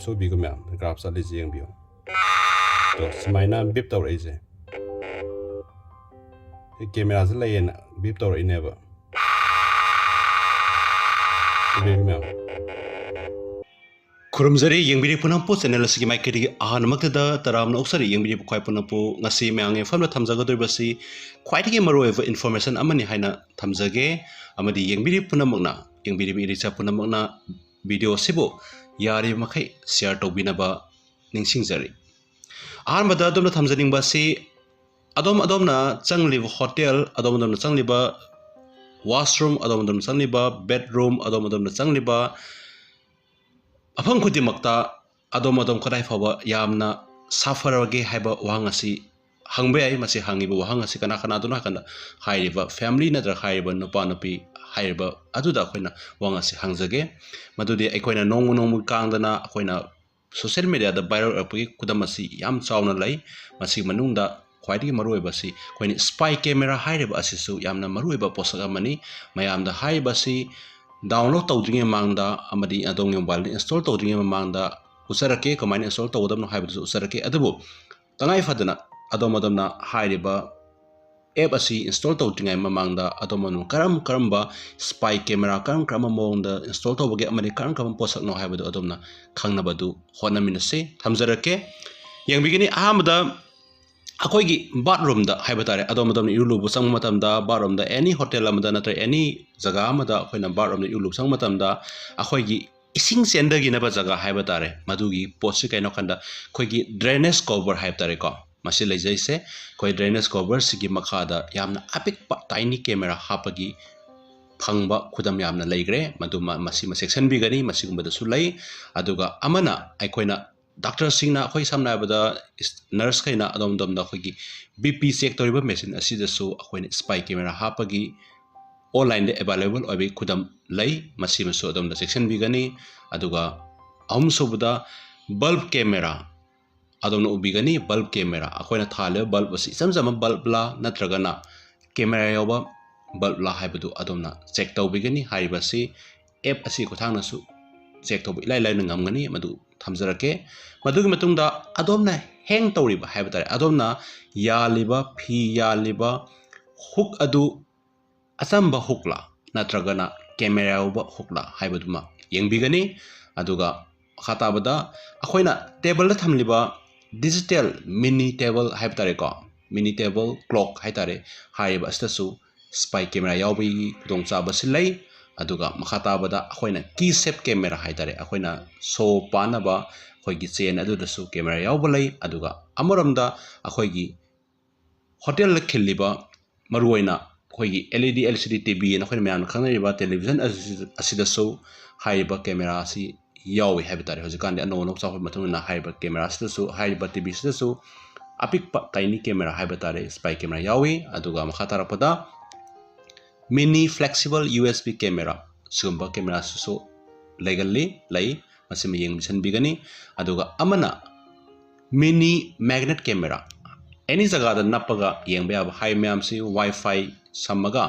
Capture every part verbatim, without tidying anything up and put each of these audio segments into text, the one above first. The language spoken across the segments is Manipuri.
ꯁꯣꯏꯕꯤꯒ ꯃꯌꯥꯝ, ꯒ꯭ꯔꯥꯐ ꯆꯠꯂꯤꯁꯦ ꯌꯦꯡꯕꯤꯌꯨ꯫ ꯑꯗꯣ ꯁꯨꯃꯥꯏꯅ ꯕꯤꯞ ꯇꯧꯔꯛꯏꯁꯦ, ꯁꯤ ꯀꯦꯃꯦꯔꯥꯁꯦ ꯂꯩꯌꯦꯅ ꯕꯤꯞ ꯇꯧꯔꯛꯏꯅꯦꯕ꯫ ꯎꯕꯤꯔꯤꯕ ꯃꯌꯥꯝ, ꯈꯨꯔꯨꯝꯖꯔꯤ ꯌꯦꯡꯕꯤꯔꯤ ꯄꯨꯝꯅꯃꯛꯄꯨ꯫ ꯆꯦꯅꯦꯜ ꯑꯁꯤꯒꯤ ꯃꯥꯏꯀꯩꯗꯒꯤ ꯑꯍꯥꯟꯕꯃꯛꯇꯗ ꯇꯔꯥꯝꯅ ꯑꯣꯛꯆꯔꯤ ꯌꯦꯡꯕꯤꯔꯤꯕ ꯈ꯭ꯋꯥꯏ ꯄꯨꯝꯅꯃꯛꯄꯨ꯫ ꯉꯁꯤ ꯃꯌꯥꯝꯒꯤ ꯃꯐꯝꯗ ꯊꯝꯖꯒꯗꯧꯔꯤꯕꯁꯤ ꯈ꯭ꯋꯥꯏꯗꯒꯤ ꯃꯔꯨꯑꯣꯏꯕ ꯏꯟꯐꯣꯔꯃꯦꯁꯟ ꯑꯃꯅꯤ ꯍꯥꯏꯅ ꯊꯝꯖꯒꯦ꯫ ꯑꯃꯗꯤ ꯌꯦꯡꯕꯤꯔꯤꯕ ꯄꯨꯝꯅꯃꯛꯅ, ꯌꯦꯡꯕꯤꯔꯤꯕ ꯏꯔꯤꯆꯥ ꯄꯨꯝꯅꯃꯛꯅ ꯚꯤꯗꯤꯑꯣ ꯑꯁꯤꯕꯨ ꯌꯥꯔꯤꯕ ꯃꯈꯩ ꯁꯤꯌꯥꯔ ꯇꯧꯕꯤꯅꯕ ꯅꯤꯡꯁꯤꯡꯖꯔꯤ꯫ ꯑꯍꯥꯟꯕꯗ ꯑꯗꯣꯝꯅ ꯊꯝꯖꯅꯤꯡꯕ ꯑꯁꯤ, ꯑꯗꯣꯝ ꯑꯗꯣꯝꯅ ꯆꯪꯂꯤꯕ ꯍꯣꯇꯦꯜ, ꯑꯗꯣꯝ ꯑꯗꯣꯝꯅ ꯆꯪꯂꯤꯕ ꯋꯥꯁꯔꯨꯝ, ꯑꯗꯣꯝ ꯑꯗꯣꯝꯅ ꯆꯪꯂꯤꯕ ꯕꯦꯠꯔꯨꯝ, ꯑꯗꯣꯝ ꯑꯗꯣꯝꯅ ꯆꯪꯂꯤꯕ ꯃꯐꯝ ꯈꯨꯗꯤꯡꯃꯛꯇ ꯑꯗꯣꯝ ꯑꯗꯣꯝ ꯀꯗꯥꯏ ꯐꯥꯎꯕ ꯌꯥꯝꯅ ꯁꯥꯐꯔꯒꯦ ꯍꯥꯏꯕ ꯋꯥꯍꯪ ꯑꯁꯤ ꯍꯪꯕ ꯌꯥꯏ꯫ ꯃꯁꯤ ꯍꯪꯉꯤꯕ ꯋꯥꯍꯪ ꯑꯁꯤ ꯀꯅꯥ ꯀꯅꯥꯗꯅꯣ ꯍꯥꯏ ꯀꯥꯟꯗ, ꯍꯥꯏꯔꯤꯕ ꯐꯦꯃꯤꯂꯤ ꯅꯠꯇ꯭ꯔꯒ ꯍꯥꯏꯔꯤꯕ ꯅꯨꯄꯥ ꯅꯨꯄꯤ ꯍꯥꯏꯔꯤꯕ ꯑꯗꯨꯗ ꯑꯩꯈꯣꯏꯅ ꯋꯥꯍꯪ ꯑꯁꯤ ꯍꯪꯖꯒꯦ꯫ ꯃꯗꯨꯗꯤ ꯑꯩꯈꯣꯏꯅ ꯅꯣꯡꯃ ꯅꯣꯡꯃꯒꯤ ꯀꯥꯡꯗꯅ ꯑꯩꯈꯣꯏꯅ ꯁꯣꯁꯤꯌꯦꯜ ꯃꯦꯗꯤꯌꯥꯗ ꯚꯥꯏꯔꯦꯜ ꯑꯣꯏꯔꯛꯄꯒꯤ ꯈꯨꯗꯝ ꯑꯁꯤ ꯌꯥꯝ ꯆꯥꯎꯅ ꯂꯩ꯫ ꯃꯁꯤꯒꯤ ꯃꯅꯨꯡꯗ ꯈ꯭ꯋꯥꯏꯗꯒꯤ ꯃꯔꯨꯑꯣꯏꯕ ꯑꯁꯤ ꯑꯩꯈꯣꯏꯅ ꯁ꯭ꯄꯥꯏ ꯀꯦꯃꯦꯔꯥ ꯍꯥꯏꯔꯤꯕ ꯑꯁꯤꯁꯨ ꯌꯥꯝꯅ ꯃꯔꯨꯑꯣꯏꯕ ꯄꯣꯠꯁꯛ ꯑꯃꯅꯤ꯫ ꯃꯌꯥꯝꯗ ꯍꯥꯏꯔꯤꯕ ꯑꯁꯤ ꯗꯥꯎꯟꯂꯣꯗ ꯇꯧꯗ꯭ꯔꯤꯉꯩ ꯃꯃꯥꯡꯗ ꯑꯃꯗꯤ ꯑꯗꯣꯝꯒꯤ ꯃꯣꯕꯥꯏꯜꯗ ꯏꯟꯁꯇꯣꯜ ꯇꯧꯗ꯭ꯔꯤꯉꯩ ꯃꯃꯥꯡꯗ ꯎꯠꯆꯔꯛꯀꯦ, ꯀꯃꯥꯏꯅ ꯏꯟꯁꯇꯣꯜ ꯇꯧꯒꯗꯕꯅꯣ ꯍꯥꯏꯕꯗꯨꯁꯨ ꯎꯠꯆꯔꯛꯀꯦ꯫ ꯑꯗꯨꯕꯨ ꯇꯉꯥꯏ ꯐꯗꯅ ꯑꯗꯣꯝ ꯑꯗꯣꯝꯅ ꯍꯥꯏꯔꯤꯕ ꯑꯦꯞ ꯑꯁꯤ ꯏꯟꯁꯇꯣꯜ ꯇꯧꯗ꯭ꯔꯤꯉꯩ ꯃꯃꯥꯡꯗ ꯑꯗꯣꯝ ꯑꯗꯣꯝ ꯀꯔꯝ ꯀꯔꯝꯕ ꯁ꯭ꯄꯥꯏ ꯀꯦꯃꯦꯔꯥ ꯀꯔꯝ ꯀꯔꯝꯕ ꯃꯑꯣꯡꯗ ꯏꯟꯁꯇꯣꯜ ꯇꯧꯕꯒꯦ ꯑꯃꯗꯤ ꯀꯔꯝ ꯀꯔꯝꯕ ꯄꯣꯠꯁꯛꯅꯣ ꯍꯥꯏꯕꯗꯨ ꯑꯗꯣꯝꯅ ꯈꯪꯅꯕꯗꯨ ꯍꯣꯠꯅꯃꯤꯟꯅꯁꯤ꯫ ꯊꯝꯖꯔꯛꯀꯦ꯫ ꯌꯦꯡꯕꯤꯒꯅꯤ, ꯑꯍꯥꯟꯕꯗ ꯑꯩꯈꯣꯏꯒꯤ ꯕꯥꯠꯔꯨꯝꯗ ꯍꯥꯏꯕ ꯇꯥꯔꯦ, ꯑꯗꯣꯝ ꯑꯗꯣꯝꯅ ꯏꯔꯨ ꯂꯨꯕ ꯆꯪꯕ ꯃꯇꯝꯗ, ꯕꯥꯠꯔꯨꯝꯗ ꯑꯦꯅꯤ ꯍꯣꯇꯦꯜ ꯑꯃꯗ ꯅꯠꯇ꯭ꯔꯒ ꯑꯦꯅꯤ ꯖꯒꯥ ꯑꯃꯗ ꯑꯩꯈꯣꯏꯅ ꯕꯥꯠꯔꯨꯝꯗ ꯏꯔꯨ ꯂꯨꯕ ꯆꯪꯕ ꯃꯇꯝꯗ ꯑꯩꯈꯣꯏꯒꯤ ꯏꯁꯤꯡ ꯆꯦꯟꯊꯈꯤꯅꯕ ꯖꯒꯥ ꯍꯥꯏꯕ ꯇꯥꯔꯦ, ꯃꯗꯨꯒꯤ ꯄꯣꯠꯁꯤ ꯀꯩꯅꯣ ꯍꯥꯏ ꯀꯥꯟꯗ ꯑꯩꯈꯣꯏꯒꯤ ꯗ꯭ꯔꯦꯅꯦꯖ ꯀꯣꯕꯔ ꯍꯥꯏꯕ ꯇꯥꯔꯦꯀꯣ, ꯃꯁꯤ ꯂꯩꯖꯩꯁꯦ꯫ ꯑꯩꯈꯣꯏ ꯗ꯭ꯔꯦꯅꯦꯖ ꯀꯣꯕꯔꯁꯤꯒꯤ ꯃꯈꯥꯗ ꯌꯥꯝꯅ ꯑꯄꯤꯛꯄ ꯇꯥꯏꯅꯤ ꯀꯦꯃꯦꯔꯥ ꯍꯥꯞꯄꯒꯤ ꯐꯪꯕ ꯈꯨꯗꯝ ꯌꯥꯝꯅ ꯂꯩꯈ꯭ꯔꯦ꯫ ꯃꯗꯨꯃ, ꯃꯁꯤꯃ ꯆꯦꯛꯁꯤꯟꯕꯤꯒꯅꯤ, ꯃꯁꯤꯒꯨꯝꯕꯗꯁꯨ ꯂꯩ꯫ ꯑꯗꯨꯒ ꯑꯃꯅ, ꯑꯩꯈꯣꯏꯅ ꯗꯥꯛꯇꯔꯁꯤꯡꯅ, ꯑꯩꯈꯣꯏ ꯁꯝꯅ ꯍꯥꯏꯔꯕꯗ ꯏꯁ-, ꯅꯔꯁꯈꯩꯅ ꯑꯗꯣꯝ ꯑꯗꯣꯝꯗ ꯑꯩꯈꯣꯏꯒꯤ ꯕꯤ ꯄꯤ ꯆꯦꯛ ꯇꯧꯔꯤꯕ ꯃꯦꯆꯤꯟ ꯑꯁꯤꯗꯁꯨ ꯑꯩꯈꯣꯏꯅ ꯁ꯭ꯄꯥꯏ ꯀꯦꯃꯦꯔꯥ ꯍꯥꯞꯄꯒꯤ ꯑꯣꯟꯂꯥꯏꯟꯗ ꯑꯦꯕꯥꯏꯂꯦꯕꯜ ꯑꯣꯏꯕꯒꯤ ꯈꯨꯗꯝ ꯂꯩ꯫ ꯃꯁꯤꯃꯁꯨ ꯑꯗꯣꯝꯅ ꯆꯦꯛꯁꯤꯟꯕꯤꯒꯅꯤ꯫ ꯑꯗꯨꯒ ꯑꯍꯨꯝꯁꯨꯕꯗ ꯕꯜꯕ ꯀꯦꯃꯦꯔꯥ ꯑꯗꯣꯝꯅ ꯎꯕꯤꯒꯅꯤ꯫ ꯕꯜꯕ ꯀꯦꯃꯦꯔꯥ, ꯑꯩꯈꯣꯏꯅ ꯊꯥꯜꯂꯤꯕ ꯕꯜꯕ ꯑꯁꯤ ꯏꯆꯝ ꯆꯝꯕ ꯕꯜꯕꯂꯥ ꯅꯠꯇ꯭ꯔꯒꯅ ꯀꯦꯃꯦꯔꯥ ꯌꯥꯎꯕ ꯕꯜꯕꯂꯥ ꯍꯥꯏꯕꯗꯨ ꯑꯗꯣꯝꯅ ꯆꯦꯛ ꯇꯧꯕꯤꯒꯅꯤ꯫ ꯍꯥꯏꯔꯤꯕ ꯑꯁꯤ ꯑꯦꯞ ꯑꯁꯤ ꯈꯨꯠꯊꯥꯡꯅꯁꯨ ꯆꯦꯛ ꯇꯧꯕ ꯏꯂꯥꯏ ꯂꯥꯏꯅ ꯉꯝꯒꯅꯤ꯫ ꯃꯗꯨ ꯊꯝꯖꯔꯛꯀꯦ꯫ ꯃꯗꯨꯒꯤ ꯃꯇꯨꯡꯗ ꯑꯗꯣꯝꯅ ꯍꯦꯡ ꯇꯧꯔꯤꯕ ꯍꯥꯏꯕ ꯇꯥꯔꯦ, ꯑꯗꯣꯝꯅ ꯌꯥꯜꯂꯤꯕ, ꯐꯤ ꯌꯥꯜꯂꯤꯕ ꯍꯨꯛ ꯑꯗꯨ ꯑꯆꯝꯕ ꯍꯨꯛꯂꯥ ꯅꯠꯇ꯭ꯔꯒꯅ ꯀꯦꯃꯦꯔꯥ ꯌꯥꯎꯕ ꯍꯨꯛꯂꯥ ꯍꯥꯏꯕꯗꯨꯃ ꯌꯦꯡꯕꯤꯒꯅꯤ꯫ ꯑꯗꯨꯒ ꯃꯈꯥ ꯇꯥꯕꯗ ꯑꯩꯈꯣꯏꯅ ꯇꯦꯕꯜꯗ ꯊꯝꯂꯤꯕ ꯗꯤꯖꯤꯇꯦꯜ ꯃꯤꯅꯤ ꯇꯦꯕꯜ ꯍꯥꯏꯕ ꯇꯥꯔꯦꯀꯣ, ꯃꯤꯅꯤ ꯇꯦꯕꯜ ꯀ꯭ꯂꯣꯛ ꯍꯥꯏ ꯇꯥꯔꯦ, ꯍꯥꯏꯔꯤꯕ ꯑꯁꯤꯗꯁꯨ ꯁ꯭ꯄꯥꯏ ꯀꯦꯃꯦꯔꯥ ꯌꯥꯎꯕꯒꯤ ꯈꯨꯗꯣꯡꯆꯥꯕꯁꯤ ꯂꯩ꯫ ꯑꯗꯨꯒ ꯃꯈꯥ ꯇꯥꯕꯗ ꯑꯩꯈꯣꯏꯅ ꯀꯤ ꯁꯦꯞ ꯀꯦꯃꯦꯔꯥ ꯍꯥꯏ ꯇꯥꯔꯦ, ꯑꯩꯈꯣꯏꯅ ꯁꯣ ꯄꯥꯟꯅꯕ ꯑꯩꯈꯣꯏꯒꯤ ꯆꯦꯟ ꯑꯗꯨꯗꯁꯨ ꯀꯦꯃꯦꯔꯥ ꯌꯥꯎꯕ ꯂꯩ꯫ ꯑꯗꯨꯒ ꯑꯃꯔꯣꯝꯗ ꯑꯩꯈꯣꯏꯒꯤ ꯍꯣꯇꯦꯜꯗ ꯈꯤꯜꯂꯤꯕ ꯃꯔꯨꯑꯣꯏꯅ ꯑꯩꯈꯣꯏꯒꯤ L E D L C D T V ꯑꯅ ꯑꯩꯈꯣꯏꯅ ꯃꯌꯥꯝꯅ ꯈꯪꯅꯔꯤꯕ ꯇꯦꯂꯤꯚꯤꯖꯟ ꯑꯁꯤ-, ꯑꯁꯤꯗꯁꯨ ꯍꯥꯏꯔꯤꯕ ꯀꯦꯃꯦꯔꯥ ꯑꯁꯤ ꯌꯥꯎꯏ ꯍꯥꯏꯕ ꯇꯥꯔꯦ꯫ ꯍꯧꯖꯤꯛꯀꯥꯟꯗꯤ ꯑꯅꯧ ꯑꯅꯧ ꯆꯥꯎꯈꯠꯄ ꯃꯇꯨꯡ ꯏꯟꯅ ꯍꯥꯏꯔꯤꯕ ꯀꯦꯃꯦꯔꯥꯁꯤꯗꯁꯨ, ꯍꯥꯏꯔꯤꯕ ꯇꯤ ꯚꯤꯁꯤꯗꯁꯨ ꯑꯄꯤꯛꯄ ꯇꯥꯏꯅꯤ ꯀꯦꯃꯦꯔꯥ ꯍꯥꯏꯕ ꯇꯥꯔꯦ, ꯁ꯭ꯄꯥꯏ ꯀꯦꯃꯦꯔꯥ ꯌꯥꯎꯏ꯫ ꯑꯗꯨꯒ ꯃꯈꯥ ꯇꯥꯔꯛꯄꯗ mini flexible U S B camera, ꯁꯤꯒꯨꯝꯕ ꯀꯦꯃꯦꯔꯥꯁꯤꯁꯨ ꯂꯩꯒꯜꯂꯤ, ꯂꯩ꯫ ꯃꯁꯤꯃ ꯌꯦꯡꯁꯤꯟꯕꯤꯒꯅꯤ꯫ ꯑꯗꯨꯒ ꯑꯃꯅ ꯃꯤꯅꯤ ꯃꯦꯒꯅꯦꯠ ꯀꯦꯃꯦꯔꯥ, ꯑꯦꯅꯤ ꯖꯒꯥꯗ ꯅꯞꯄꯒ ꯌꯦꯡꯕ ꯌꯥꯕ꯫ ꯍꯥꯏ ꯃꯌꯥꯝꯁꯤ ꯋꯥꯏ ꯐꯥꯏ ꯁꯝꯃꯒ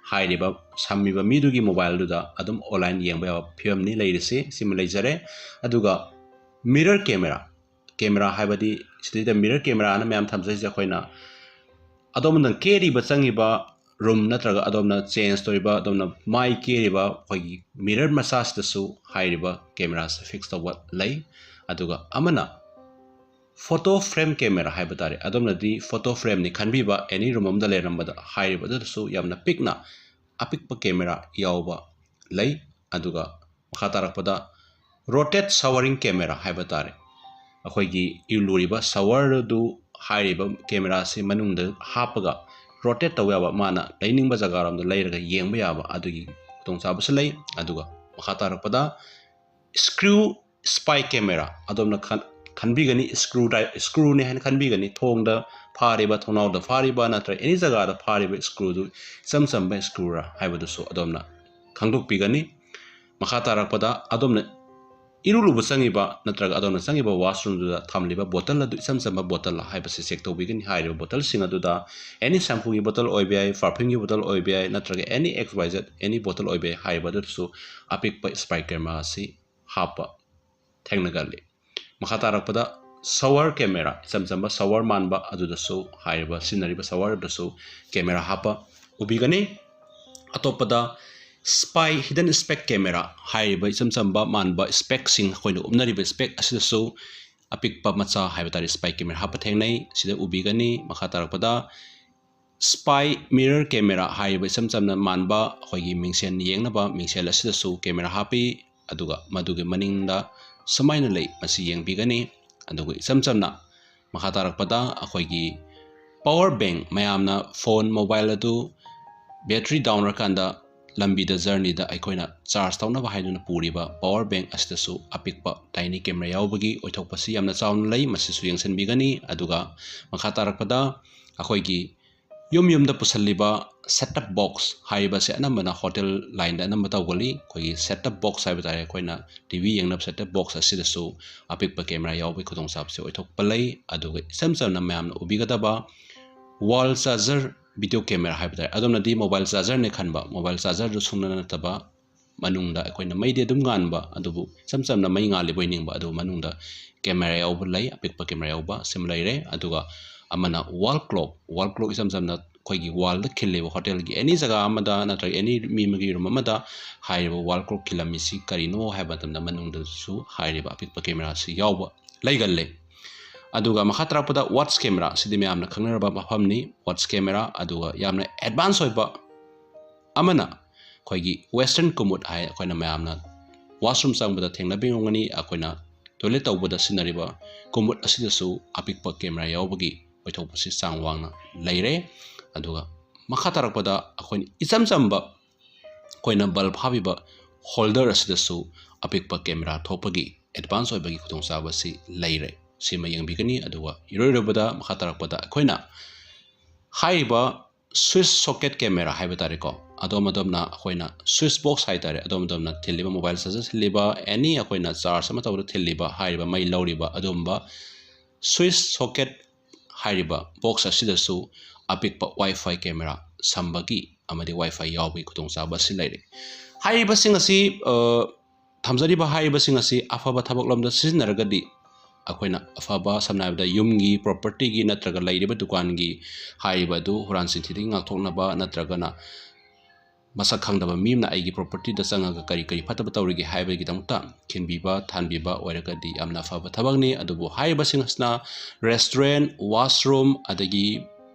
ꯍꯥꯏꯔꯤꯕ ꯁꯝꯃꯤꯕ ꯃꯤꯗꯨꯒꯤ ꯃꯣꯕꯥꯏꯜꯗꯨꯗ ꯑꯗꯨꯝ ꯑꯣꯟꯂꯥꯏꯟ ꯌꯦꯡꯕ ꯌꯥꯕ ꯐꯤꯕꯝꯅꯤ ꯂꯩꯔꯤꯁꯤ꯫ ꯁꯤꯃ ꯂꯩꯖꯔꯦ꯫ ꯑꯗꯨꯒ ꯃꯤꯔꯔ ꯀꯦꯃꯦꯔꯥ, ꯀꯦꯃꯦꯔꯥ ꯍꯥꯏꯕꯗꯤ ꯁꯤꯗꯩꯗ ꯃꯤꯔꯔ ꯀꯦꯃꯦꯔꯥꯅ ꯃꯌꯥꯝ ꯊꯝꯖꯔꯤꯁꯦ ꯑꯩꯈꯣꯏꯅ ꯑꯗꯣꯝꯅ ꯀꯦꯔꯤꯕ ꯆꯪꯉꯤꯕ ꯔꯨꯝ ꯅꯠꯇ꯭ꯔꯒ ꯑꯗꯣꯝꯅ ꯆꯦꯟꯖ ꯇꯧꯔꯤꯕ, ꯑꯗꯣꯝꯅ ꯃꯥꯏ ꯀꯦꯔꯤꯕ ꯑꯩꯈꯣꯏꯒꯤ ꯃꯤꯔꯔ ꯃꯆꯥꯁꯤꯗꯁꯨ ꯍꯥꯏꯔꯤꯕ ꯀꯦꯃꯦꯔꯥꯁꯦ ꯐꯤꯛꯁ ꯇꯧꯕ ꯂꯩ꯫ ꯑꯗꯨꯒ ꯑꯃꯅ ꯐꯣꯇꯣ ꯐ꯭ꯔꯦꯝ ꯀꯦꯃꯦꯔꯥ ꯍꯥꯏꯕ ꯇꯥꯔꯦ꯫ ꯑꯗꯣꯝꯅꯗꯤ ꯐꯣꯇꯣ ꯐ꯭ꯔꯦꯝꯅꯤ ꯈꯟꯕꯤꯕ, ꯑꯦꯅꯤ ꯔꯨꯝ ꯑꯃꯗ ꯂꯩꯔꯝꯕꯗ ꯍꯥꯏꯔꯤꯕ ꯑꯗꯨꯗꯁꯨ ꯌꯥꯝꯅ ꯄꯤꯛꯅ ꯑꯄꯤꯛꯄ ꯀꯦꯃꯦꯔꯥ ꯌꯥꯎꯕ ꯂꯩ꯫ ꯑꯗꯨꯒ ꯃꯈꯥ ꯇꯥꯔꯛꯄꯗ ꯔꯣꯇꯦꯠ ꯁꯋꯔꯤꯡ ꯀꯦꯃꯦꯔꯥ ꯍꯥꯏꯕ ꯇꯥꯔꯦ꯫ ꯑꯩꯈꯣꯏꯒꯤ ꯏꯔꯨꯂꯨꯔꯤꯕ ꯁꯋꯔꯗꯨ ꯍꯥꯏꯔꯤꯕ ꯀꯦꯃꯦꯔꯥꯁꯤ ꯃꯅꯨꯡꯗ ꯍꯥꯞꯄꯒ ꯔꯣꯇꯦꯠ ꯇꯧꯕ ꯌꯥꯕ, ꯃꯥꯅ ꯂꯩꯅꯤꯡꯕ ꯖꯒꯥꯔꯣꯝꯗ ꯂꯩꯔꯒ ꯌꯦꯡꯕ ꯌꯥꯕ ꯑꯗꯨꯒꯤ ꯈꯨꯗꯣꯡꯆꯥꯕꯁꯨ ꯂꯩ꯫ ꯑꯗꯨꯒ ꯃꯈꯥ ꯇꯥꯔꯛꯄꯗ ꯁ꯭ꯀ꯭ꯔꯨ ꯁ꯭ꯄꯥꯏ ꯀꯦꯃꯦꯔꯥ ꯑꯗꯣꯝꯅ ꯈꯟ-, ꯈꯟꯕꯤꯒꯅꯤ, ꯁ꯭ꯀ꯭ꯔꯨ ꯗ꯭ꯔꯥꯏ-, ꯁ꯭ꯀ꯭ꯔꯨꯅꯤ ꯍꯥꯏꯅ ꯈꯟꯕꯤꯒꯅꯤ꯫ ꯊꯣꯡꯗ ꯐꯥꯔꯤꯕ, ꯊꯣꯡꯅꯥꯎꯗ ꯐꯥꯔꯤꯕ ꯅꯠꯇ꯭ꯔꯒ ꯑꯦꯅꯤ ꯖꯒꯥꯗ ꯐꯥꯔꯤꯕ ꯁ꯭ꯀ꯭ꯔꯨꯗꯨ ꯏꯆꯝ ꯆꯝꯕ ꯁ꯭ꯀ꯭ꯔꯨꯔꯥ ꯍꯥꯏꯕꯗꯨꯁꯨ ꯑꯗꯣꯝꯅ ꯈꯪꯗꯣꯛꯄꯤꯒꯅꯤ꯫ ꯃꯈꯥ ꯇꯥꯔꯛꯄꯗ ꯑꯗꯣꯝꯅ ꯏꯔꯨꯂꯨꯕ ꯆꯪꯉꯤꯕ ꯅꯠꯇ꯭ꯔꯒ ꯑꯗꯣꯝꯅ ꯆꯪꯉꯤꯕ ꯋꯥꯁꯔꯨꯝꯗꯨꯗ ꯊꯝꯂꯤꯕ ꯕꯣꯇꯜ ꯑꯗꯨ ꯏꯆꯝ ꯆꯝꯕ ꯕꯣꯇꯜ ꯍꯥꯏꯕꯁꯤ ꯆꯦꯛ ꯇꯧꯕꯤꯒꯅꯤ꯫ ꯍꯥꯏꯔꯤꯕ ꯕꯣꯇꯜꯁꯤꯡ ꯑꯗꯨꯗ ꯑꯦꯅꯤ ꯁꯦꯝꯄꯨꯒꯤ ꯕꯣꯇꯜ ꯑꯣꯏꯕ ꯌꯥꯏ, ꯄꯔꯐ꯭ꯌꯨꯝꯒꯤ ꯕꯣꯇꯜ ꯑꯣꯏꯕ ꯌꯥꯏ, ꯅꯠꯇ꯭ꯔꯒ ꯑꯦꯅꯤ ꯑꯦꯛꯁ ꯋꯥꯏ ꯖꯦꯠ ꯑꯦꯅꯤ ꯕꯣꯇꯜ ꯑꯣꯏꯕ ꯌꯥꯏ꯫ ꯍꯥꯏꯔꯤꯕ ꯑꯗꯨꯗꯁꯨ ꯑꯄꯤꯛꯄ ꯁ꯭ꯄꯥꯏ ꯀꯦꯃꯦꯔꯥ ꯑꯁꯤ ꯍꯥꯞꯄ ꯊꯦꯡꯅꯒꯜꯂꯤ꯫ ꯃꯈꯥ ꯇꯥꯔꯛꯄꯗ shower camera, ꯏꯆꯝ ꯆꯝꯕ shower ꯃꯥꯟꯕ, ꯑꯗꯨꯗꯁꯨ ꯍꯥꯏꯔꯤꯕ ꯁꯤꯖꯤꯟꯅꯔꯤꯕ shower ꯑꯗꯨꯁꯨ camera ꯍꯥꯞꯄ ꯎꯕꯤꯒꯅꯤ꯫ ꯑꯇꯣꯞꯄꯗ spy, hidden spec camera ꯍꯥꯏꯔꯤꯕ ꯏꯆꯝ ꯆꯝꯕ ꯃꯥꯟꯕ specꯁꯤꯡ, ꯑꯩꯈꯣꯏꯅ ꯎꯞꯅꯔꯤꯕ spec ꯑꯁꯤꯗꯁꯨ ꯑꯄꯤꯛꯄ ꯃꯆꯥ ꯍꯥꯏꯕ ꯇꯥꯔꯦ, spy camera ꯍꯥꯞꯄ ꯊꯦꯡꯅꯩ꯫ ꯁꯤꯗ ꯎꯕꯤꯒꯅꯤ꯫ ꯃꯈꯥ ꯇꯥꯔꯛꯄꯗ spy mirror camera ꯍꯥꯏꯔꯤꯕ ꯏꯆꯝ ꯆꯝꯅ ꯃꯥꯟꯕ ꯑꯩꯈꯣꯏꯒꯤ ꯃꯤꯡꯁꯦꯜ ꯌꯦꯡꯅꯕ ꯃꯤꯡꯁꯦꯜ ꯑꯁꯤꯗꯁꯨ camera ꯍꯥꯞꯄꯤ꯫ ꯑꯗꯨꯒ ꯃꯗꯨꯒꯤ ꯃꯅꯤꯡꯗ ꯁꯨꯃꯥꯏꯅ ꯂꯩ, ꯃꯁꯤ ꯌꯦꯡꯕꯤꯒꯅꯤ꯫ ꯑꯗꯨꯒ ꯏꯆꯝ ꯆꯝꯅ ꯃꯈꯥ ꯇꯥꯔꯛꯄꯗ ꯑꯩꯈꯣꯏꯒꯤ power bank, ꯃꯌꯥꯝꯅ phone, mobile ꯑꯗꯨ battery down ꯑꯣꯏꯔꯀꯥꯟꯗ ꯂꯝꯕꯤꯗ, journeyꯗ ꯑꯩꯈꯣꯏꯅ charge ꯇꯧꯅꯕ ꯍꯥꯏꯗꯨꯅ ꯄꯨꯔꯤꯕ power bank ꯑꯁꯤꯗꯁꯨ ꯑꯄꯤꯛꯄ tiny camera ꯌꯥꯎꯕꯒꯤ ꯑꯣꯏꯊꯣꯛꯄꯁꯤ ꯌꯥꯝꯅ ꯆꯥꯎꯅ ꯂꯩ, ꯃꯁꯤꯁꯨ ꯌꯦꯡꯁꯤꯟꯕꯤꯒꯅꯤ꯫ ꯑꯗꯨꯒ ꯃꯈꯥ ꯇꯥꯔꯛꯄꯗ ꯑꯩꯈꯣꯏꯒꯤ ꯌꯨꯝ ꯌꯨꯝꯗ ꯄꯨꯁꯤꯜꯂꯤꯕ set-top box ꯍꯥꯏꯔꯤꯕꯁꯦ ꯑꯅꯝꯕꯅ hotel lineꯗ ꯑꯅꯝꯕ ꯇꯧꯒꯜꯂꯤ꯫ ꯑꯩꯈꯣꯏꯒꯤ set-top box ꯍꯥꯏꯕ ꯇꯥꯔꯦ, ꯑꯩꯈꯣꯏꯅ T V ꯌꯦꯡꯅꯕ set-top box ꯑꯁꯤꯗꯁꯨ ꯑꯄꯤꯛꯄ camera ꯌꯥꯎꯕꯒꯤ ꯈꯨꯗꯣꯡꯆꯥꯕꯁꯤ ꯑꯣꯏꯊꯣꯛꯄ ꯂꯩ꯫ ꯑꯗꯨꯒ ꯏꯆꯝ ꯆꯝꯅ ꯃꯌꯥꯝꯅ ꯎꯕꯤꯒꯗꯕ wall charger video camera ꯍꯥꯏꯕ ꯇꯥꯔꯦ꯫ ꯑꯗꯣꯝꯅꯗꯤ mobile chargerꯅꯦ ꯈꯟꯕ, mobile chargerꯗꯨ ꯁꯨꯡꯅ ꯅꯠꯇꯕ, ꯃꯅꯨꯡꯗ ꯑꯩꯈꯣꯏꯅ ꯃꯩꯗꯤ ꯑꯗꯨꯝ ꯉꯥꯟꯕ, ꯑꯗꯨꯕꯨ ꯏꯆꯝ ꯆꯝꯅ ꯃꯩ ꯉꯥꯜꯂꯤꯕꯣꯏ ꯅꯤꯡꯕ, ꯑꯗꯨꯕꯨ ꯃꯅꯨꯡꯗ camera ꯌꯥꯎꯕ ꯂꯩ, ꯑꯄꯤꯛꯄ camera ꯌꯥꯎꯕ, ꯁꯤꯃ ꯂꯩꯔꯦ꯫ ꯑꯗꯨꯒ ꯑꯃꯅ wall clock, wall clock ꯏꯆꯝ ꯆꯝꯅ ꯑꯩꯈꯣꯏꯒꯤ wallꯗ ꯈꯤꯜꯂꯤꯕ, hotelꯒꯤ any ꯖꯒꯥ ꯑꯃꯗ ꯅꯠꯇ꯭ꯔꯒ any ꯃꯤ ꯑꯃꯒꯤ room ꯑꯃꯗ ꯍꯥꯏꯔꯤꯕ wall clock ꯈꯤꯜꯂꯝꯃꯤꯁꯤ ꯀꯔꯤꯅꯣ ꯍꯥꯏꯕ ꯃꯇꯝꯗ ꯃꯅꯨꯡꯗꯁꯨ ꯍꯥꯏꯔꯤꯕ ꯑꯄꯤꯛꯄ cameraꯁꯤ ꯌꯥꯎꯕ ꯂꯩꯒꯜꯂꯦ꯫ ꯑꯗꯨꯒ ꯃꯈꯥ ꯇꯥꯔꯛꯄꯗ watch camera, ꯁꯤꯗꯤ ꯃꯌꯥꯝꯅ ꯈꯪꯅꯔꯕ ꯃꯐꯝꯅꯤ꯫ Watch camera, ꯑꯗꯨꯒ ꯌꯥꯝꯅ advance ꯑꯣꯏꯕ ꯑꯃꯅ ꯑꯩꯈꯣꯏꯒꯤ western commode ꯍꯥꯏ, ꯑꯩꯈꯣꯏꯅ ꯃꯌꯥꯝꯅ washroom ꯆꯪꯕꯗ ꯊꯦꯡꯅꯕꯤꯔꯝꯒꯅꯤ, ꯑꯩꯈꯣꯏꯅ toilet ꯇꯧꯕꯗ ꯁꯤꯖꯤꯟꯅꯔꯤꯕ commode ꯑꯁꯤꯗꯁꯨ ꯑꯄꯤꯛꯄ camera ꯌꯥꯎꯕꯒꯤ ꯑꯣꯏꯊꯣꯛꯄꯁꯤ ꯆꯥꯡ ꯋꯥꯡꯅ ꯂꯩꯔꯦ꯫ ꯑꯗꯨꯒ ꯃꯈꯥ ꯇꯥꯔꯛꯄꯗ ꯑꯩꯈꯣꯏꯅ ꯏꯆꯝ ꯆꯝꯕ ꯑꯩꯈꯣꯏꯅ bulb ꯍꯥꯞꯄꯤꯕ holder ꯑꯁꯤꯗꯁꯨ ꯑꯄꯤꯛꯄ camera ꯊꯣꯛꯄꯒꯤ advance ꯑꯣꯏꯕꯒꯤ ꯈꯨꯗꯣꯡꯆꯥꯕ ꯑꯁꯤ ꯂꯩꯔꯦ꯫ ꯁꯤꯃ ꯌꯦꯡꯕꯤꯒꯅꯤ꯫ ꯑꯗꯨꯒ ꯏꯔꯣꯏꯔꯣꯏꯕꯗ ꯃꯈꯥ ꯇꯥꯔꯛꯄꯗ ꯑꯩꯈꯣꯏꯅ ꯍꯥꯏꯔꯤꯕ switch socket camera ꯍꯥꯏꯕ ꯇꯥꯔꯦꯀꯣ, ꯑꯗꯣꯝ ꯑꯗꯣꯝꯅ ꯑꯩꯈꯣꯏꯅ switch box ꯍꯥꯏ ꯇꯥꯔꯦ, ꯑꯗꯣꯝ ꯑꯗꯣꯝꯅ ꯊꯤꯜꯂꯤꯕ, mobile charger ꯊꯤꯜꯂꯤꯕ, any ꯑꯩꯈꯣꯏꯅ charge ꯑꯃ ꯇꯧꯕꯗ ꯊꯤꯜꯂꯤꯕ, ꯍꯥꯏꯔꯤꯕ ꯃꯩ ꯂꯧꯔꯤꯕ ꯑꯗꯨꯒꯨꯝꯕ switch socket ꯍꯥꯏꯔꯤꯕ box ꯑꯁꯤꯗꯁꯨ ꯑꯄꯤꯛꯄ Wi-Fi camera ꯁꯝꯕꯒꯤ ꯑꯃꯗꯤ Wi-Fi ꯌꯥꯎꯕꯒꯤ ꯈꯨꯗꯣꯡꯆꯥꯕ ꯑꯁꯤ ꯂꯩꯔꯦ꯫ ꯍꯥꯏꯔꯤꯕꯁꯤꯡ ꯑꯁꯤ, ꯑ, ꯊꯝꯖꯔꯤꯕ ꯍꯥꯏꯔꯤꯕꯁꯤꯡ ꯑꯁꯤ ꯑꯐꯕ ꯊꯕꯛꯂꯣꯝꯗ ꯁꯤꯖꯤꯟꯅꯔꯒꯗꯤ ꯑꯩꯈꯣꯏꯅ ꯑꯐꯕ, ꯁꯝꯅ ꯍꯥꯏꯔꯕꯗ ꯌꯨꯝꯒꯤ propertyꯒꯤ ꯅꯠꯇ꯭ꯔꯒ ꯂꯩꯔꯤꯕ ꯗꯨꯀꯥꯟꯒꯤ ꯍꯥꯏꯔꯤꯕ ꯑꯗꯨ ꯍꯨꯔꯥꯟ ꯆꯤꯟꯊꯤꯗꯒꯤ ꯉꯥꯛꯊꯣꯛꯅꯕ ꯅꯠꯇ꯭ꯔꯒꯅ ꯃꯁꯛ ꯈꯪꯗꯕ ꯃꯤ ꯑꯃꯅ ꯑꯩꯒꯤ propertyꯗ ꯆꯪꯉꯒ ꯀꯔꯤ ꯀꯔꯤ ꯐꯠꯇꯕ ꯇꯧꯔꯤꯒꯦ ꯍꯥꯏꯕꯒꯤꯗꯃꯛꯇ ꯊꯤꯟꯕꯤꯕ ꯊꯥꯟꯕꯤꯕ ꯑꯣꯏꯔꯒꯗꯤ ꯌꯥꯝꯅ ꯐꯕ ꯊꯕꯛꯅꯤ꯫ ꯑꯗꯨꯕꯨ ꯍꯥꯏꯔꯤꯕꯁꯤꯡ ꯑꯁꯤꯅ restaurant, washroom, ꯑꯗꯒꯤ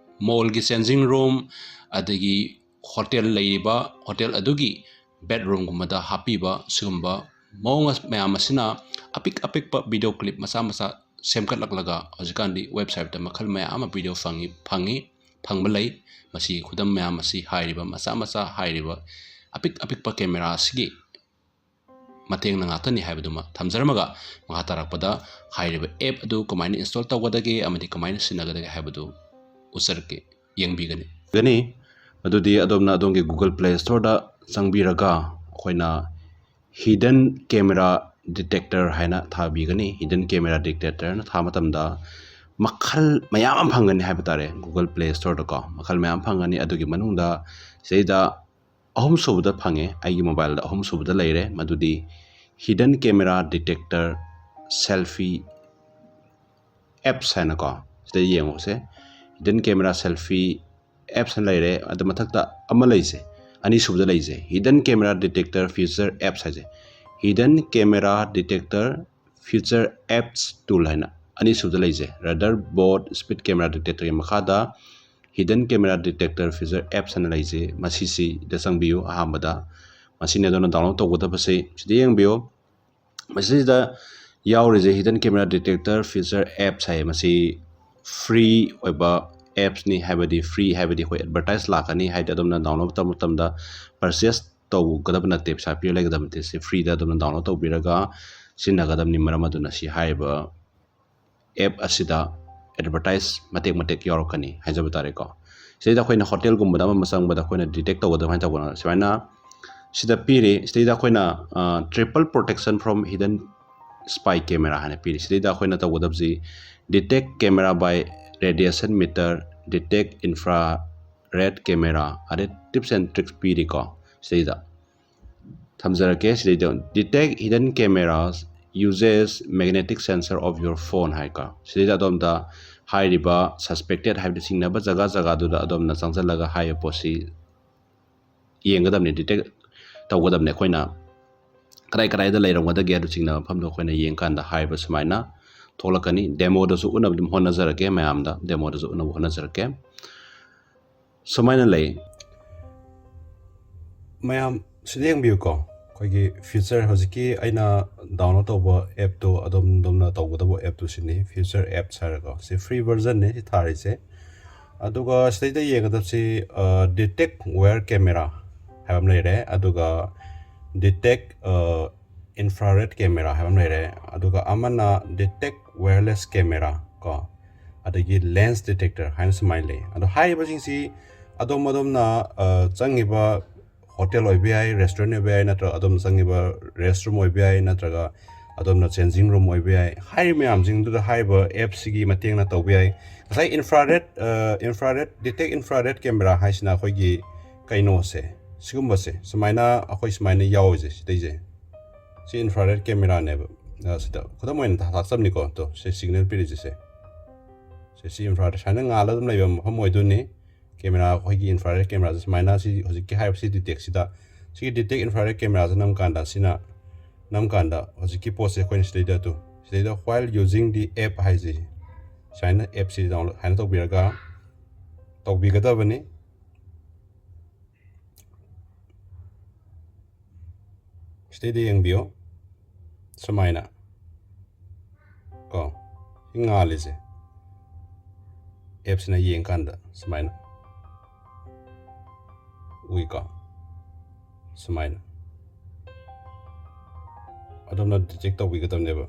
mallꯒꯤ changing room, ꯑꯗꯒꯤ hotel ꯂꯩꯔꯤꯕ hotel ꯑꯗꯨꯒꯤ bedroomꯒꯨꯝꯕꯗ ꯍꯥꯞꯄꯤꯕ ꯁꯤꯒꯨꯝꯕ ꯃꯑꯣꯡ ꯑꯁ-, ꯃꯌꯥꯝ ꯑꯁꯤꯅ ꯑꯄꯤꯛ ꯑꯄꯤꯛꯄ video clip ꯃꯆꯥ ꯃꯆꯥ ꯁꯦꯝꯒꯠꯂꯛꯂꯒ ꯍꯧꯖꯤꯛꯀꯥꯟꯗꯤ websiteꯇ ꯃꯈꯜ ꯃꯌꯥꯝ ꯑꯃ video ꯐꯪꯉꯤ, ꯐꯪꯉꯤ, ꯐꯪꯕ ꯂꯩ꯫ ꯃꯁꯤꯒꯤ ꯈꯨꯗꯝ ꯃꯌꯥꯝ ꯑꯁꯤ ꯍꯥꯏꯔꯤꯕ ꯃꯆꯥ ꯃꯆꯥ ꯍꯥꯏꯔꯤꯕ ꯑꯄꯤꯛ ꯑꯄꯤꯛꯄ camera ꯑꯁꯤꯒꯤ ꯃꯇꯦꯡꯅ ꯉꯥꯛꯇꯅꯤ ꯍꯥꯏꯕꯗꯨꯃ ꯊꯝꯖꯔꯝꯃꯒ, ꯃꯈꯥ ꯇꯥꯔꯛꯄꯗ ꯍꯥꯏꯔꯤꯕ app ꯑꯗꯨ ꯀꯃꯥꯏꯅ install ꯇꯧꯒꯗꯒꯦ ꯑꯃꯗꯤ ꯀꯃꯥꯏꯅ ꯁꯤꯖꯤꯟꯅꯒꯗꯒꯦ ꯍꯥꯏꯕꯗꯨ ꯎꯠꯆꯔꯛꯀꯦ, ꯌꯦꯡꯕꯤꯒꯅꯤ꯫ ꯒꯅꯤ꯫ ꯑꯗꯨꯗꯤ ꯑꯗꯣꯝꯅ ꯑꯗꯣꯝꯒꯤ Google Play Storeꯗ ꯆꯪꯕꯤꯔꯒ ꯑꯩꯈꯣꯏꯅ hidden camera detector ꯍꯥꯏꯅ ꯊꯥꯕꯤꯒꯅꯤ꯫ Hidden camera detector ꯍꯥꯏꯅ ꯊꯥꯕ ꯃꯇꯝꯗ ꯃꯈꯜ ꯃꯌꯥꯝ ꯑꯃ ꯐꯪꯒꯅꯤ ꯍꯥꯏꯕ ꯇꯥꯔꯦ꯫ Google Play Storeꯗꯀꯣ ꯃꯈꯜ ꯃꯌꯥꯝ ꯐꯪꯒꯅꯤ꯫ ꯑꯗꯨꯒꯤ ꯃꯅꯨꯡꯗ ꯁꯤꯗꯩꯗ ꯑꯍꯨꯝꯁꯨꯕꯗ ꯐꯪꯉꯦ, ꯑꯩꯒꯤ mobileꯗ ꯑꯍꯨꯝꯁꯨꯕꯗ ꯂꯩꯔꯦ꯫ ꯃꯗꯨꯗꯤ hidden camera detector selfie apps ꯍꯥꯏꯅꯀꯣ꯫ ꯁꯤꯗ ꯌꯦꯡꯉꯨꯁꯦ, hidden camera selfie apps ꯍꯥꯏꯅ ꯂꯩꯔꯦ꯫ ꯑꯗꯨ ꯃꯊꯛꯇ ꯑꯃ ꯂꯩꯁꯦ, ꯑꯅꯤꯁꯨꯕꯗ ꯂꯩꯁꯦ, hidden camera detector feature apps ꯍꯥꯏꯁꯦ꯫ Hidden camera detector feature apps tool ꯍꯥꯏꯅ ꯑꯅꯤꯁꯨꯕꯗ ꯂꯩꯁꯦ꯫ Radar board speed camera detectorꯒꯤ ꯃꯈꯥꯗ hidden camera detector feature apps ꯍꯥꯏꯅ ꯂꯩꯁꯦ꯫ ꯃꯁꯤꯁꯤꯗ ꯆꯪꯕꯤꯌꯨ꯫ ꯑꯍꯥꯟꯕꯗ ꯃꯁꯤꯅꯤ ꯑꯗꯣꯝꯅ download ꯇꯧꯒꯗꯕꯁꯦ꯫ ꯁꯤꯗ ꯌꯦꯡꯕꯤꯌꯨ꯫ ꯃꯁꯤꯗ ꯌꯥꯎꯔꯤꯁꯦ hidden camera detector feature apps ꯍꯥꯏ꯫ ꯃꯁꯤ free ꯑꯣꯏꯕ appsꯅꯤ, ꯍꯥꯏꯕꯗꯤ free ꯍꯥꯏꯕꯗꯤ ꯑꯩꯈꯣꯏ advertise ꯂꯥꯛꯀꯅꯤ, ꯍꯥꯏꯗꯤ ꯑꯗꯣꯝꯅ download ꯇꯧꯕ ꯃꯇꯝꯗ purchase ꯇꯧꯒꯗꯕ ꯅꯠꯇꯦ, ꯄꯩꯁꯥ ꯄꯤꯔ ꯂꯩꯒꯗꯕ ꯅꯠꯇꯦ꯫ ꯁꯤ freeꯗ ꯑꯗꯣꯝꯅ download ꯇꯧꯕꯤꯔꯒ ꯁꯤꯖꯤꯟꯅꯒꯗꯕꯅꯤ꯫ ꯃꯔꯝ ꯑꯗꯨꯅ ꯁꯤ ꯍꯥꯏꯔꯤꯕ app ꯑꯁꯤꯗ advertise ꯃꯇꯦꯛ ꯃꯇꯦꯛ ꯌꯥꯎꯔꯛꯀꯅꯤ ꯍꯥꯏꯖꯕ ꯇꯥꯔꯦꯀꯣ꯫ ꯁꯤꯗꯩꯗ ꯑꯩꯈꯣꯏꯅ hotelꯒꯨꯝꯕꯗ ꯑꯃ ꯑꯃ ꯆꯪꯕꯗ ꯑꯩꯈꯣꯏꯅ detect ꯇꯧꯒꯗꯕ ꯀꯃꯥꯏꯅ ꯇꯧꯕꯅꯣ? ꯁꯨꯃꯥꯏꯅ ꯁꯤꯗ ꯄꯤꯔꯤ꯫ ꯁꯤꯗꯩꯗ ꯑꯩꯈꯣꯏꯅ, ꯑ, triple protection from hidden spy camera ꯍꯥꯏꯅ ꯄꯤꯔꯤ꯫ ꯁꯤꯗꯩꯗ ꯑꯩꯈꯣꯏꯅ ꯇꯧꯒꯗꯕꯁꯤ detect camera by radiation meter, detect infrared camera, ꯑꯗꯩ tips and tricks ꯄꯤꯔꯤꯀꯣ꯫ ꯁꯤꯗꯩꯗ ꯊꯝꯖꯔꯛꯀꯦ꯫ ꯁꯤꯗꯩꯗ "Detect hidden cameras, uses magnetic sensor of your phone" ꯍꯥꯏꯀꯣ꯫ ꯁꯤꯗꯩꯗ ꯑꯗꯣꯝꯗ ꯍꯥꯏꯔꯤꯕ suspected ꯍꯥꯏꯕꯗꯤ ꯆꯤꯡꯅꯕ ꯖꯒꯥ ꯖꯒꯥꯗꯨꯗ ꯑꯗꯣꯝꯅ ꯆꯪꯁꯤꯜꯂꯒ ꯍꯥꯏꯔꯤꯕ ꯄꯣꯠꯁꯤ ꯌꯦꯡꯒꯗꯕꯅꯤ, detect ꯇꯧꯒꯗꯕꯅꯤ꯫ ꯑꯩꯈꯣꯏꯅ ꯀꯗꯥꯏ ꯀꯗꯥꯏꯗ ꯂꯩꯔꯝꯒꯗꯒꯦ ꯑꯗꯨ ꯆꯤꯡꯅꯕ ꯃꯐꯝꯗꯣ ꯑꯩꯈꯣꯏꯅ ꯌꯦꯡꯀꯥꯟꯗ ꯍꯥꯏꯔꯤꯕ ꯁꯨꯃꯥꯏꯅ ꯊꯣꯛꯂꯛꯀꯅꯤ꯫ Demoꯗꯁꯨ ꯎꯠꯅꯕ ꯑꯗꯨꯝ ꯍꯣꯠꯅꯖꯔꯛꯀꯦ ꯃꯌꯥꯝꯗ, demoꯗꯁꯨ ꯎꯠꯅꯕ ꯍꯣꯠꯅꯖꯔꯛꯀꯦ꯫ ꯁꯨꯃꯥꯏꯅ ꯂꯩ꯫ ꯃꯌꯥꯝ ꯁꯤꯗ ꯌꯦꯡꯕꯤꯌꯨꯀꯣ, ꯑꯩꯈꯣꯏꯒꯤ feature, ꯍꯧꯖꯤꯛꯀꯤ ꯑꯩꯅ download ꯇꯧꯕ appꯇꯣ, ꯑꯗꯣꯝ ꯑꯗꯣꯝꯅ ꯇꯧꯒꯗꯕ appꯇꯨ ꯁꯤꯅꯤ, feature apps ꯍꯥꯏꯔꯒ꯫ ꯁꯤ free versionꯅꯤ ꯁꯤ ꯊꯥꯔꯤꯁꯦ꯫ ꯑꯗꯨꯒ ꯁꯤꯗꯩꯗ ꯌꯦꯡꯒꯗꯕꯁꯤ, ꯑ, detect wire camera ꯍꯥꯏꯕ ꯑꯃ ꯂꯩꯔꯦ, ꯑꯗꯨꯒ detect, ꯑ, infrared camera ꯍꯥꯏꯕ ꯑꯃ ꯂꯩꯔꯦ, ꯑꯗꯨꯒ ꯑꯃꯅ detect wireless camera ꯀꯣ, ꯑꯗꯒꯤ lens detector ꯍꯥꯏꯅ ꯁꯨꯃꯥꯏꯅ ꯂꯩ꯫ ꯑꯗꯣ ꯍꯥꯏꯔꯤꯕꯁꯤꯡꯁꯤ ꯑꯗꯣꯝ ꯑꯗꯣꯝꯅ, ꯑ, ꯆꯪꯉꯤꯕ hotel ꯑꯣꯏꯕ ꯌꯥꯏ, restaurant ꯑꯣꯏꯕ ꯌꯥꯏ, ꯅꯠꯇ꯭ꯔꯒ ꯑꯗꯣꯝꯅ ꯆꯪꯉꯤꯕ restroom ꯑꯣꯏꯕ ꯌꯥꯏ, ꯅꯠꯇ꯭ꯔꯒ ꯑꯗꯣꯝꯅ changing room ꯑꯣꯏꯕ ꯌꯥꯏ꯫ ꯍꯥꯏꯔꯤꯕ ꯃꯌꯥꯝꯁꯤꯡꯗꯨꯗ ꯍꯥꯏꯔꯤꯕ appꯁꯤꯒꯤ ꯃꯇꯦꯡꯅ ꯇꯧꯕ ꯌꯥꯏ꯫ ꯉꯁꯥꯏ infrared, ꯑ, infrared, detect infrared camera ꯍꯥꯏꯁꯤꯅ ꯑꯩꯈꯣꯏꯒꯤ ꯀꯩꯅꯣꯁꯦ, ꯁꯤꯒꯨꯝꯕꯁꯦ, ꯁꯨꯃꯥꯏꯅ ꯑꯩꯈꯣꯏ ꯁꯨꯃꯥꯏꯅ ꯌꯥꯎꯔꯤꯁꯦ, ꯁꯤꯗꯩꯁꯦ꯫ ꯁꯤ infrared cameraꯅꯦꯕ꯫ ꯑ, ꯁꯤꯗ ꯈꯨꯗꯝ ꯑꯣꯏꯅ ꯇꯥꯛꯆꯕꯅꯤꯀꯣ꯫ ꯇꯣ, ꯁꯤ signal ꯄꯤꯔꯤꯁꯦ ꯁꯦ꯫ ꯁꯤ, ꯁꯤ infrared ꯁꯨꯃꯥꯏꯅ ꯉꯥꯜꯂ ꯑꯗꯨꯝ ꯂꯩꯕ ꯃꯐꯝ ꯑꯣꯏꯗꯣꯏꯅꯤ꯫ Camera, ꯑꯩꯈꯣꯏꯒꯤ infrared cameraꯁꯦ ꯁꯨꯃꯥꯏꯅ ꯁꯤ ꯍꯧꯖꯤꯛꯀꯤ ꯍꯥꯏꯔꯤꯕ ꯁꯤ detectꯁꯤꯗ, ꯁꯤꯒꯤ detect infrared cameraꯁꯦ ꯅꯝꯀꯥꯟꯗ, ꯁꯤꯅ ꯅꯝꯀꯥꯟꯗ ꯍꯧꯖꯤꯛꯀꯤ ꯄꯣꯠꯁꯦ ꯑꯩꯈꯣꯏꯅ ꯁꯤꯗꯩꯗ ꯑꯗꯨ, ꯁꯤꯗꯩꯗ "While using the app" ꯍꯥꯏꯁꯦ, ꯁꯨꯃꯥꯏꯅ appꯁꯤ download ꯍꯥꯏꯅ ꯇꯧꯕꯤꯔꯒ ꯇꯧꯕꯤꯒꯗꯕꯅꯤ꯫ ꯁꯤꯗꯩꯗ ꯌꯦꯡꯕꯤꯌꯣ꯫ ꯁꯨꯃꯥꯏꯅ ꯀꯣ, ꯁꯤ ꯉꯥꯜꯂꯤꯁꯦ, appꯁꯤꯅ ꯌꯦꯡꯀꯥꯟꯗ ꯁꯨꯃꯥꯏꯅ ꯎꯏꯀꯣ, ꯁꯨꯃꯥꯏꯅ꯫ ꯑꯗꯣꯝꯅ detect ꯇꯧꯕꯤꯒꯗꯕꯅꯦꯕ꯫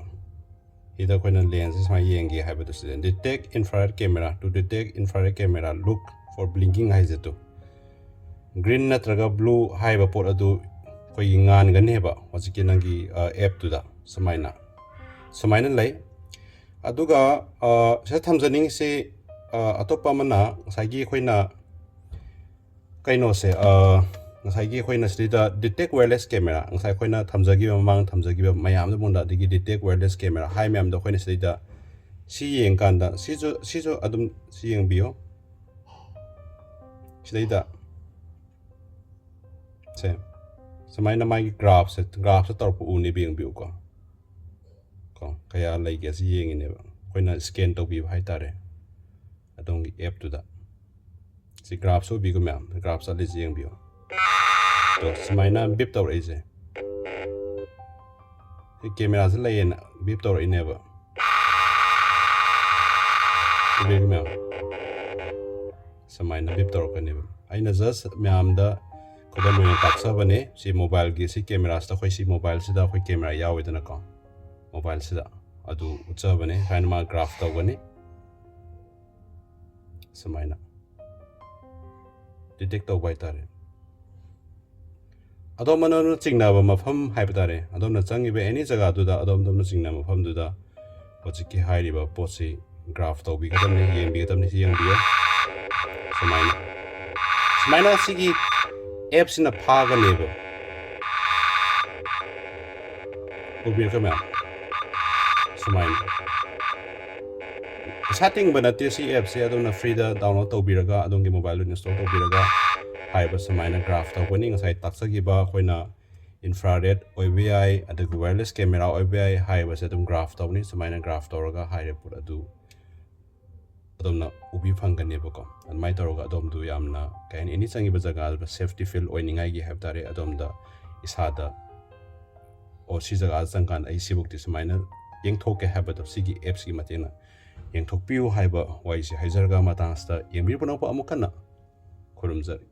ꯁꯤꯗ ꯑꯩꯈꯣꯏꯅ lensꯁꯦ ꯁꯨꯃꯥꯏꯅ ꯌꯦꯡꯒꯦ ꯍꯥꯏꯕꯗꯨ ꯁꯤꯗ, "Detect infrared camera, to detect infrared camera, look for blinking" ꯍꯥꯏꯁꯦ ꯇꯨ꯫ Green ꯅꯠꯇ꯭ꯔꯒ blue ꯍꯥꯏꯔꯤꯕ ꯄꯣꯠ ꯑꯗꯨ ꯑꯩꯈꯣꯏꯒꯤ ꯉꯥꯟꯒꯅꯦꯕ ꯍꯧꯖꯤꯛꯀꯤ ꯅꯪꯒꯤ, ꯑ, appꯇꯨꯗ꯫ ꯁꯨꯃꯥꯏꯅ, ꯁꯨꯃꯥꯏꯅ ꯂꯩ꯫ ꯑꯗꯨꯒ, ꯑ, ꯁꯤꯗ ꯊꯝꯖꯅꯤꯡꯉꯤꯁꯤ, ꯑ, ꯑꯇꯣꯞꯄ ꯑꯃꯅ ꯉꯁꯥꯏꯒꯤ ꯑꯩꯈꯣꯏꯅ ꯀꯩꯅꯣꯁꯦ, ꯑ, ꯉꯁꯥꯏꯒꯤ ꯑꯩꯈꯣꯏꯅ ꯁꯤꯗꯩꯗ detect wireless camera, ꯉꯁꯥꯏ ꯑꯩꯈꯣꯏꯅ ꯊꯝꯖꯈꯤꯕ, ꯃꯃꯥꯡ ꯊꯝꯖꯈꯤꯕ ꯃꯌꯥꯝꯗꯨ ꯃꯉꯣꯟꯗ, ꯑꯗꯒꯤ detect wireless camera ꯍꯥꯏ ꯃꯌꯥꯝꯗꯣ ꯑꯩꯈꯣꯏꯅ ꯁꯤꯗꯩꯗ ꯁꯤ ꯌꯦꯡꯀꯥꯟꯗ ꯁꯤꯁꯨ, ꯁꯤꯁꯨ ꯑꯗꯨꯝ ꯁꯤ ꯌꯦꯡꯕꯤꯌꯣ꯫ ꯁꯤꯗꯩꯗ ꯁꯦ ꯁꯨꯃꯥꯏꯅ ꯃꯥꯒꯤ graphꯁꯦ, graphꯁꯦ ꯇꯧꯔꯛꯄ ꯎꯅꯦꯕ, ꯌꯦꯡꯕꯤꯌꯨꯀꯣ꯫ ꯀꯣ, ꯀꯌꯥ ꯂꯩꯒꯦ ꯁꯤ ꯌꯦꯡꯉꯤꯅꯦꯕ, ꯑꯩꯈꯣꯏꯅ scan ꯇꯧꯕꯤꯕ ꯍꯥꯏꯇꯥꯔꯦ ꯑꯗꯣꯝꯒꯤ appꯇꯨꯗ꯫ ꯁꯤ graphꯁꯨ ꯎꯕꯤꯀꯣ ꯃꯌꯥꯝ, graph ꯆꯠꯂꯤꯁꯤ ꯌꯦꯡꯕꯤꯌꯨ꯫ ꯑꯗꯣ ꯁꯨꯃꯥꯏꯅ beep ꯇꯧꯔꯛꯏꯁꯦ, ꯁꯤ cameraꯁꯦ ꯂꯩꯌꯦꯅ beep ꯇꯧꯔꯛꯏꯅꯦꯕ꯫ ꯎꯕꯤꯀꯣ ꯃꯌꯥꯝ, ꯁꯨꯃꯥꯏꯅ beep ꯇꯧꯔꯛꯀꯅꯦꯕ꯫ ꯑꯩꯅ just ꯃꯌꯥꯝꯗ ꯈꯨꯗꯝ ꯑꯣꯏꯅ ꯇꯥꯛꯆꯕꯅꯦ꯫ ꯁꯤ mobileꯒꯤ, ꯁꯤ cameraꯁꯤꯗ, ꯑꯩꯈꯣꯏ ꯁꯤ mobileꯁꯤꯗ ꯑꯩꯈꯣꯏ camera ꯌꯥꯎꯋꯦꯗꯅꯀꯣ, mobileꯁꯤꯗ ꯑꯗꯨ ꯎꯠꯆꯕꯅꯦ꯫ ꯁꯨꯃꯥꯏꯅ ꯃꯥ graph ꯇꯧꯒꯅꯤ, ꯁꯨꯃꯥꯏꯅ detect ꯇꯧꯕ ꯍꯥꯏꯇꯥꯔꯦ꯫ ꯑꯗꯣꯝ ꯑꯗꯣꯝꯅ ꯆꯤꯡꯅꯕ ꯃꯐꯝ ꯍꯥꯏꯕ ꯇꯥꯔꯦ, ꯑꯗꯣꯝꯅ ꯆꯪꯉꯤꯕ any ꯖꯒꯥꯗꯨꯗ, ꯑꯗꯣꯝ ꯑꯗꯣꯝꯅ ꯆꯤꯡꯅꯕ ꯃꯐꯝꯗꯨꯗ ꯍꯧꯖꯤꯛꯀꯤ ꯍꯥꯏꯔꯤꯕ ꯄꯣꯠꯁꯤ graph ꯇꯧꯕꯤꯒꯗꯕꯅꯤ, ꯌꯦꯡꯕꯤꯒꯗꯕꯅꯤ꯫ ꯁꯤ ꯌꯦꯡꯕꯤꯌꯨ, ꯁꯨꯃꯥꯏꯅ, ꯁꯨꯃꯥꯏꯅ ꯁꯤꯒꯤ appꯁꯤꯅ ꯐꯥꯒꯅꯦꯕ꯫ ꯎꯕꯤꯔꯒ ꯃꯌꯥꯝ, ꯁꯨꯃꯥꯏꯅ ꯄꯩꯁꯥ ꯇꯤꯡꯕ ꯅꯠꯇꯦ ꯁꯤ appꯁꯦ꯫ ꯑꯗꯣꯝꯅ freeꯗ download ꯇꯧꯕꯤꯔꯒ ꯑꯗꯣꯝꯒꯤ mobileꯗ install ꯇꯧꯕꯤꯔꯒ ꯍꯥꯏꯔꯤꯕ ꯁꯨꯃꯥꯏꯅ graph ꯇꯧꯒꯅꯤ꯫ ꯉꯁꯥꯏ ꯇꯥꯛꯆꯈꯤꯕ ꯑꯩꯈꯣꯏꯅ infrared ꯑꯣꯏꯕ ꯌꯥꯏ, ꯑꯗꯨꯒ wireless camera ꯑꯣꯏꯕ ꯌꯥꯏ ꯍꯥꯏꯔꯤꯕꯁꯦ ꯑꯗꯨꯝ graph ꯇꯧꯅꯤ꯫ ꯁꯨꯃꯥꯏꯅ graph ꯇꯧꯔꯒ ꯍꯥꯏꯔꯤꯕ ꯄꯣꯠ ꯑꯗꯨ ꯑꯗꯣꯝꯅ ꯎꯕꯤ ꯐꯪꯒꯅꯦꯕꯀꯣ꯫ ꯑꯗꯨꯃꯥꯏꯅ ꯇꯧꯔꯒ ꯑꯗꯣꯝꯗꯨ ꯌꯥꯝꯅ, ꯀꯩ ꯍꯥꯏꯅꯤ, any ꯆꯪꯉꯤꯕ ꯖꯒꯥꯗꯨꯗ safety feel ꯑꯣꯏꯅꯤꯡꯉꯥꯏꯒꯤ ꯍꯥꯏꯕ ꯇꯥꯔꯦ, ꯑꯗꯣꯝꯗ ꯏꯁꯥꯗ, "ꯑꯣ, ꯁꯤ ꯖꯒꯥꯗ ꯆꯪꯀꯥꯟꯗ ꯑꯩ ꯁꯤꯐꯧꯗꯤ ꯁꯨꯃꯥꯏꯅ ꯌꯦꯡꯊꯣꯛꯀꯦ" ꯍꯥꯏꯕꯗꯣ ꯁꯤꯒꯤ appꯁꯤꯒꯤ ꯃꯇꯦꯡꯅ ꯌꯦꯡꯊꯣꯛꯄꯤꯌꯨ ꯍꯥꯏꯕ ꯋꯥꯍꯩꯁꯦ ꯍꯥꯏꯖꯔꯒ, ꯃꯇꯥꯡ ꯑꯁꯤꯗ ꯌꯦꯡꯕꯤꯔꯤꯕ ꯄꯨꯝꯅꯃꯛꯄꯨ ꯑꯃꯨꯛ ꯍꯟꯅ ꯈꯨꯔꯨꯝꯖꯔꯤ꯫